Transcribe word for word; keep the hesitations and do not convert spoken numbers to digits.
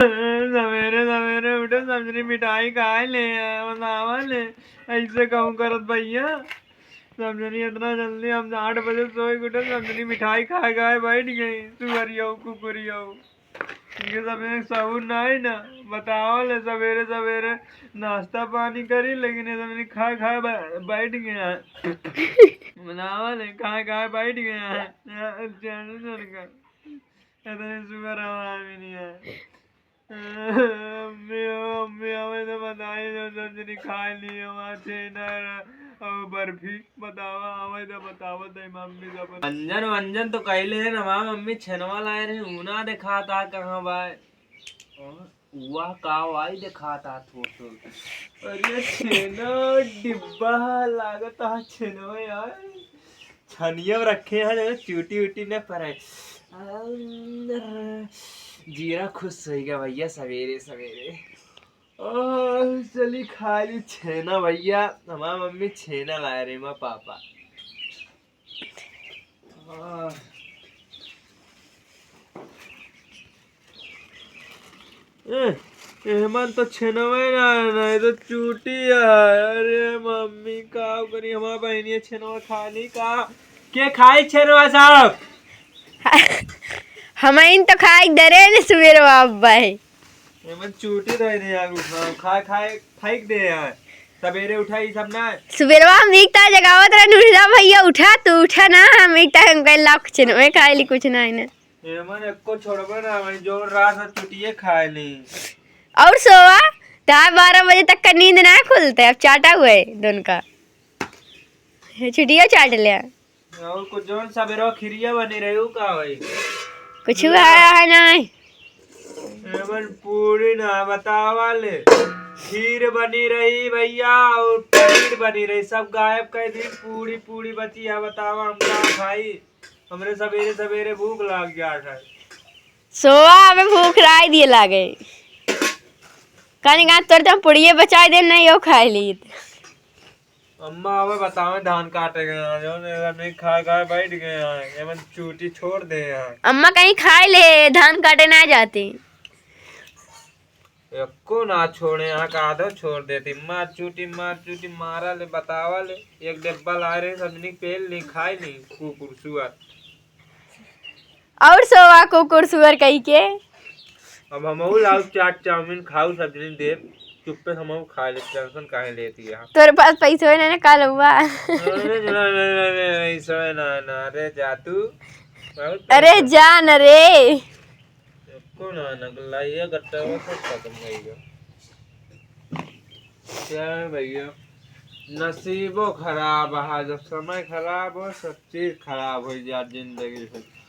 सवेरे सवेरे उठे, समझनी मिठाई खाए ले, बतावा ले, ऐसे कहूँ करत भैया। समझनी इतना जल्दी हम आठ बजे सोए के उठे, समझनी मिठाई खाए खाए बैठ गई। सुअरियो, कुकुरियो, इनके सब एक सहूर ना है ना, बतावा ले। सवेरे सवेरे नाश्ता पानी करी, लेकिन ये समझनी खाए खाए बै-, बैठ गया है। बतावा ले, खाए खाए बैठ गया है। यार, चैनल सर का। इतने सुअर हमारा भी नहीं है। अम्मी, ओ अम्मी, हमें तो बताई जो समझनी खाए ली, हमार छेना और बर्फी। बतावा, हमें तो बतावा, तो मम्मी तो अपन अंजन वंजन तो कहले है ना, हमार मम्मी छेनवा लाए रहे, ऊ ना देखाता कहाँ बा। और उआ का वाई देखाता थोड़ थोड़। अरे छेना डिब्बा लागत है छेनवा यार। छनिया रखे हैं, चूटी उटी न पड़े। अम्म, जीरा खुश हो गया भैया सवेरे सवेरे। ओह, चली खा ली छेना भैया, हमार मम्मी छेना लाए रहे, माँ पापा। आह। ए, एहमन तो छेनवे ना है, ना, ये तो चूटी है। अरे मम्मी, का करी, हमार बहनिया छेनवा खा ली का? के खाई छेनवा सब? हमइन तो खाई डरे ने सुबेरवा अब्बा है। एमन चूटी रहे ने यार, उठा, खा, खाए, फेंक दे यार। सवेरे उठा, ई सब ना। सुबेरवा हम एक तार जगावत रहे, "उठा भैया, उठा, तू उठा ना।" हम एक तार हम कहे, "ला, कुछ ना, मैं खाए ली, कुछ ना है ना।" एमन एको छोड़बे ना, वही जोर रात में चुटिए खाए ली। और सोवा, तार बारह बजे तक का नींद ना खुलते, अब चाटा हुए दोनों का। छुटिया चाट ले। और कुछ जौन सबेरवा खिरिया बनी रही, उ का होई? कुछ आया है ना? एमन पूरी ना बतावा ले। खीर बनी रही भैया और पनीर बनी रही, सब गायब कर दी। पूरी, पूरी बची है, बतावा हम का खाई? हमरे सबेरे सबेरे भूख लाग जात है। सोवा, हमें भूख राई दिए लागे। कहनी का तोर तो पुड़िए बचाए दे, नहीं हो खाए ली। अम्मा, अबे बतावे, धान काटे गए हैं, जौन एला नहीं खाए, खाए बैठ गए हैं, एमन चूटी छोड़ दे हैं। अम्मा कहीं खाए ले, धान काटे ना जाती। एको ना छोड़े, यहाँ का आधो छोड़ देती। मार चूटी, मार चूटी, मारा ले, बतावा ले। एक डिब्बा लाए रहे, समझनी पेल नहीं, खाए नहीं, कुकुर सुअर। और सोवा कुकुर सुअर कही के। अब हमहू लाऊ चाट चाउमीन खाऊ, सब्जी देब, चुप्पे हमहू खा ले, टेंशन काहे लेती है? तोरे पास पैसो है ना, ना काल हुआ। अरे ना, ना, ना, ना, ऐसा है ना, ना, अरे जा तू। बहुत अरे पैसा। जा न रे। एको ना, ना, लाइए गट्टा, वो सब खत्म हो गया। क्या है भैया, नसीबो खराब है, जब समय खराब हो, सब चीज खराब हो जात जिंदगी से।